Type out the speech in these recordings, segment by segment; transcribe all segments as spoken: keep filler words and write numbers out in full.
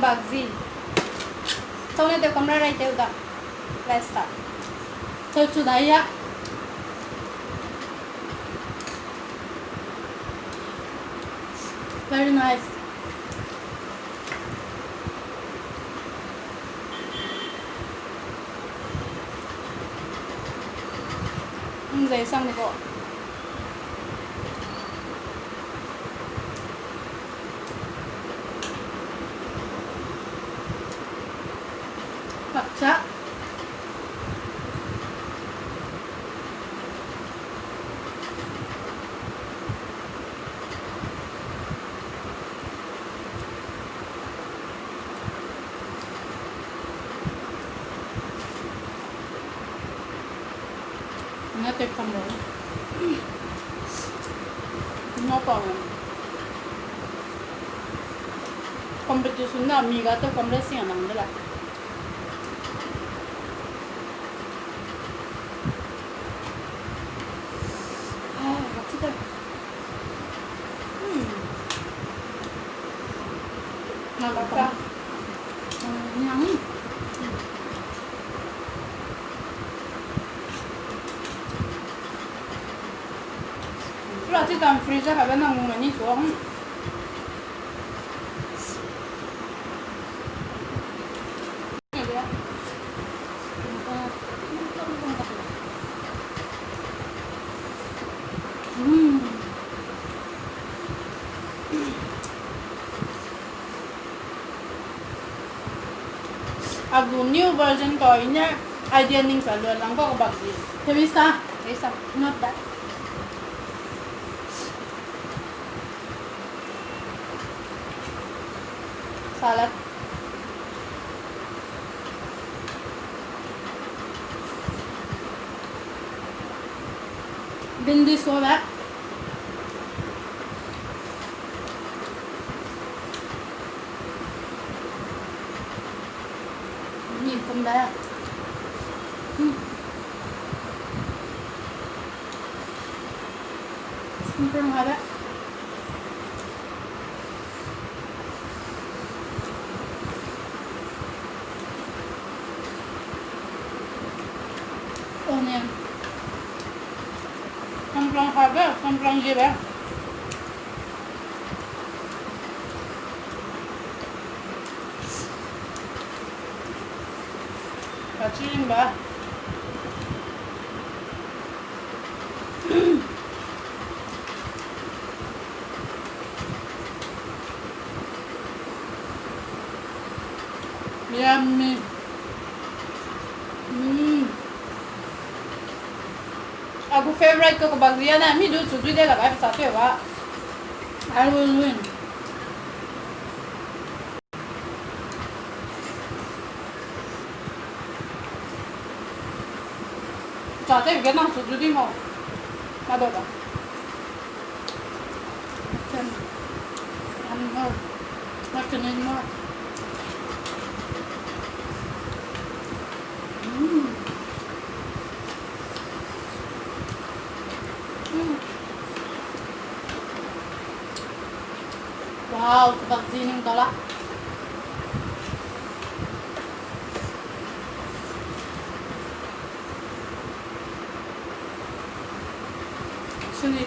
Bakzi. Chau ne tew kam ra rai tew da. Let's start. Chau chu da ya. Very nice. Nzei sang de ko. Pakcha. Nge tek kam lau. Nge pa nge. Competition na mi ga tew kam le sing a nang de la. Ah, that's it. Hmm. Nang pa. Hmm, yummy. Pura chi tam freezer ka be nang mung ni so. Hmm. A gu new version ko ine idea ning sa lu lang ko bak di. Teresa. Teresa. Not bad. Salad. Bindi so da. Ni kum da. Hmm. Kum kum ha da. Onion. Kamplang ha be, kamplang ge be. Kachiling ba. Yummy. Mm. A gu favorite ko kebak ria ne, mi du chu dui de la gai pecha teu ba. I will win. Cha te ge nang su du di mo. Ma do da. Then, and more. What can I more? Mm. Mm. Wow, kebak zi ning da la. Actually,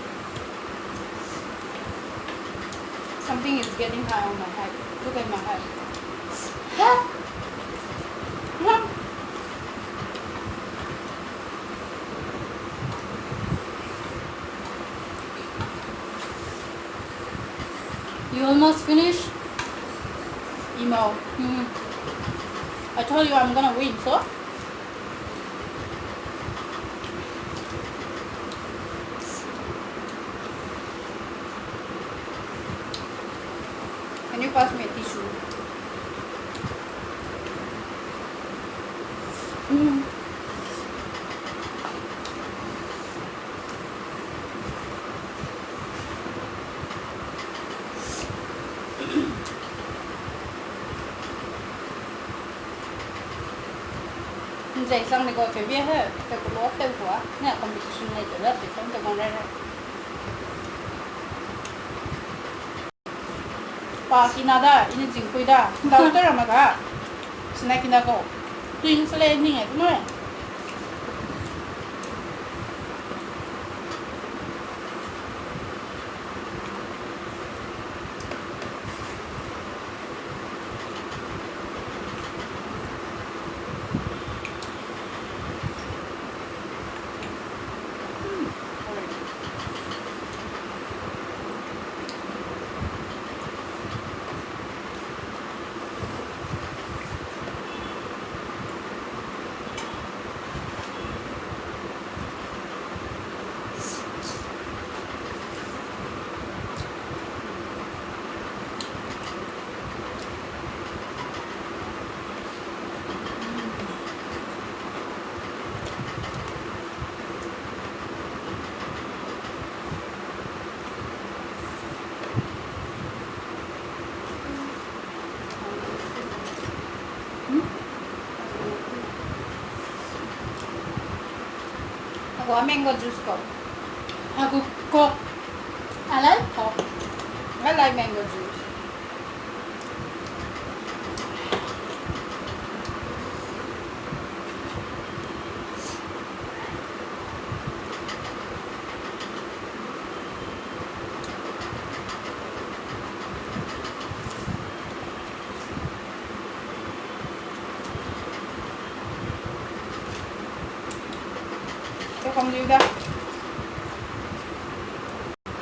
something is getting high on my head. Look at my head. Huh? Huh? You almost finish? Imo. Hmm. I told you I'm gonna win, so? Can you pass me a tissue? Mm. Nzei sang ni ko cheu bie he, te ku lo te kua, ne competition nei te da, te kong te kong rai rai. Pa kina da, ini jingpui da. Doctor ama ga. Sina kina ko. Twins le ning e tu noi. Aku a mango juice ko. Aku Coke. I like Coke. I like mango juice. Te kam liu da.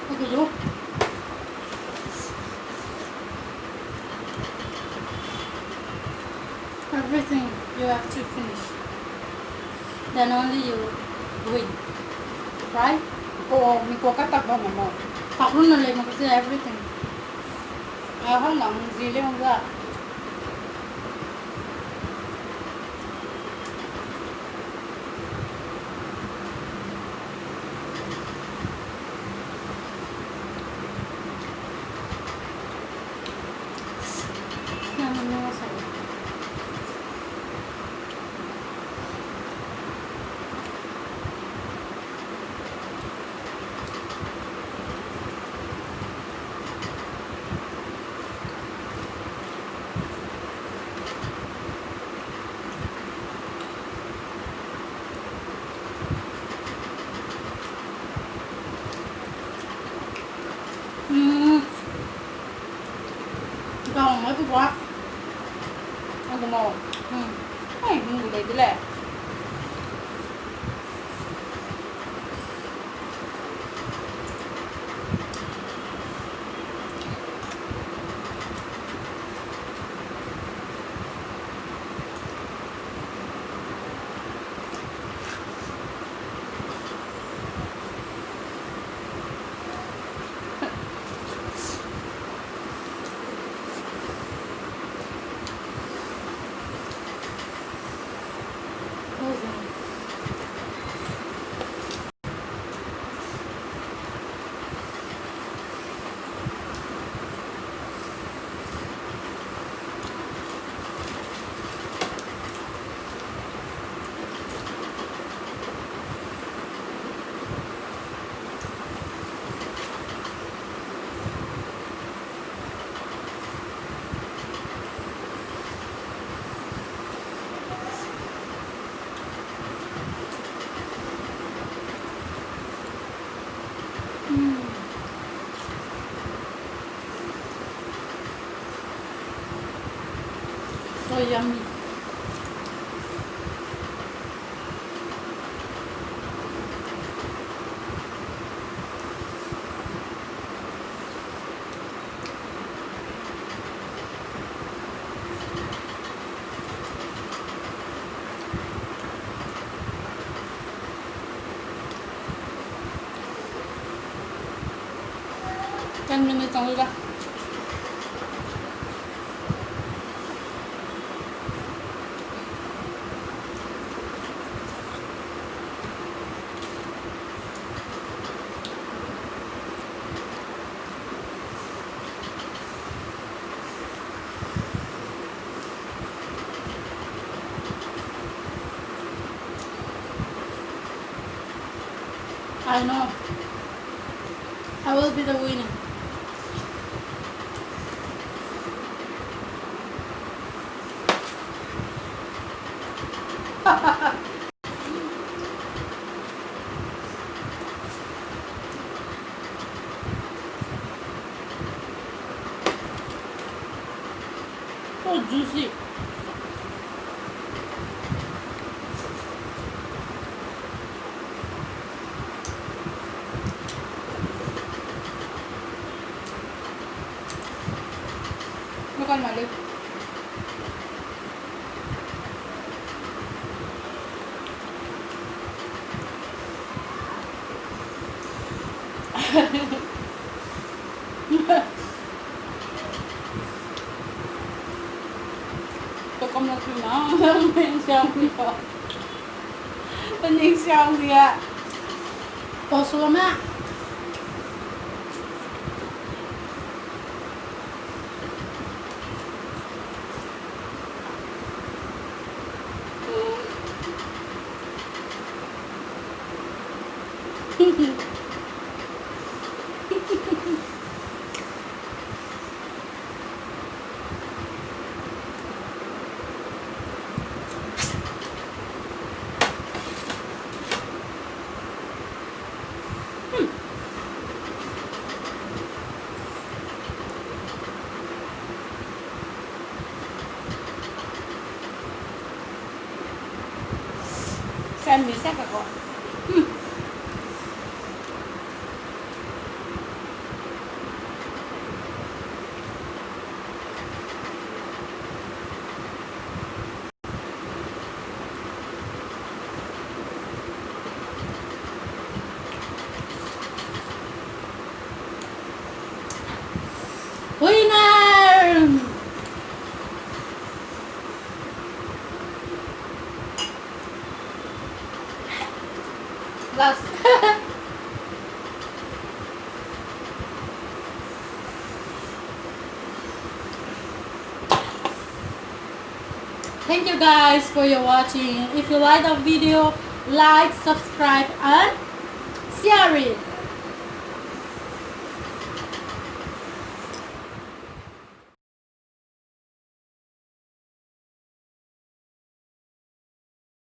Aku lu. Everything you have to finish. Then only you win. Right? Ko mi ko katak ba mama. Pak lu na le mo kasi everything. Ai hang nang zi le hang ga. Hmm. Gau, mai bu ba. Aku mau. Hmm. Ai, hmm, bu lei de le. Mm. So yummy. Ten minutes ang lu da. I know. I will be the winner. So juicy. Look at my lip. Pe kam na tu na, pe ning siang di ba. Pe ning siang di a. Pau su me. Sandwich sa ka ko. Hmm. Winner! Last. Thank you guys for your watching. If you like the video, like, subscribe and share it.